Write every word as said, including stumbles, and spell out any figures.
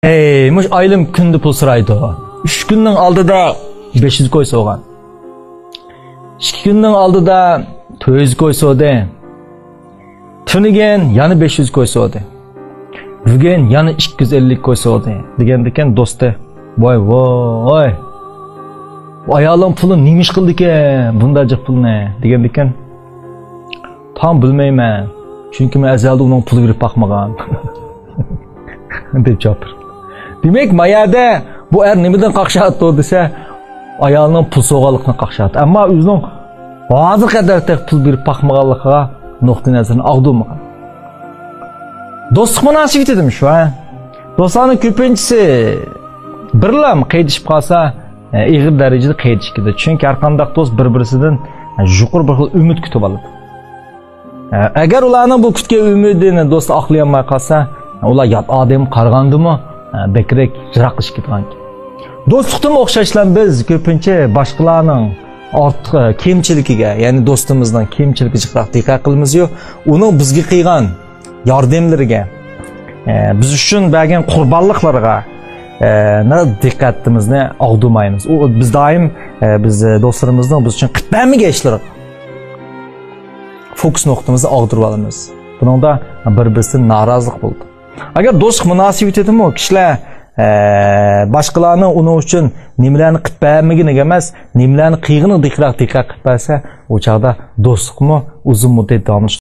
ئەي، مۇش ئايلىم كۈندە پۇل سورايدۇ. ئۈچ كۈننىڭ ئالدىدا بەش يۈز كوي سوغان. ئىككى كۈننىڭ ئالدىدا تۆت يۈز كوي سودى. تۈنۈگۈن يەنە بەش يۈز كوي سودى. بۈگۈن يەنە ئىككى يۈز ئەللىك كوي سودى. دېگەندىكىن دوستى، ۋاي، ۋاي، ئايالىڭ پۇلى نېمە ئىش قىلدىكەن، بۇنداق جىق پۇلنى؟ دېگەندىكىن، تاڭ بىلمەيمەن، چۈنكى مەن ئەزەلدە ئۇنىڭ پۇلى بېرىپ باقمىغان. دەپ جاۋاب بېرىپتۇ. دېمەك، ما يەردە بۇ ئەر نېمىدىن قاقشاپتۇ دېسە، ئايالىنىڭ پۇل سوغانلىقىنى قاقشاپتۇ. ئەمما ئۆزىنىڭ ھازىرغا قەدەر تېخى پۇل بېرىپ باقمىغانلىقىغا نۇقتىئى نەزىرىنى ئاغدۇرمىغان. دوستلۇق مۇناسىۋىتىدىمۇ شۇ، ھە؟ دوستلارنىڭ كۆپىنچىسى بىرلا قېيىدىشىپ قالسا، ئېغىر دەرىجىدە قېيىدىشىپ كېتىدۇ. چۈنكى ھەر قانداق دوست بىر-بىرسىدىن يۇقىرى بىر خىل ئۈمىد كۈتۈپ ئالىدۇ. ئەگەر ئۇلارنىڭ بۇ كۈتكەن ئۈمىدىنى دوستى ئاقلىيالماي قالسا، ئۇلار يات ئادەمگە قارىغاندىمۇ بەكرەك يىراقلىشىپ كېتىدىكەن. دوستلۇقتىمۇ ئوخشاشلا بىز كۆپىنچە باشقىلارنىڭ ئارتۇق، كەمچىلىكىگە، يەنى دوستىمىزنىڭ كەمچىلىكىگە جىقراق دىققەت قىلىمىزيۇ، ئۇنىڭ بىزگە قىلغان ياردەملىرىگە، بىز ئۈچۈن بەرگەن قۇربانلىقلىرىغا دىققىتىمىزنى ئاغدۇرمايمىز. ئۇ، بىز دائىم، بىز دوستلىرىمىزنىڭ بىز ئۈچۈن قىلىپ بەرمىگەن ئىشلىرىغا فوكۇس نۇقتىمىزنى ئاغدۇرۇپ ئالىمىز. بۇنىڭدا بىر-بىرسىدىن نارازىلىق بولىدۇ. ئەگەر دوستلۇق مۇناسىۋىتىدىمۇ كىشىلەر، ئە، باشقىلارنىڭ ئۇنىڭ ئۈچۈن نېمىلەرنى قىلىپ بەرمىگىنىگە ئەمەس، نېمىلەرنى قىلغىنىغا دىققەت، دىققەت قىلىپ بەرسە، ئۇ چاغدا دوستلۇقمۇ ئۇزۇن مۇددەت داۋاملىشىدۇ.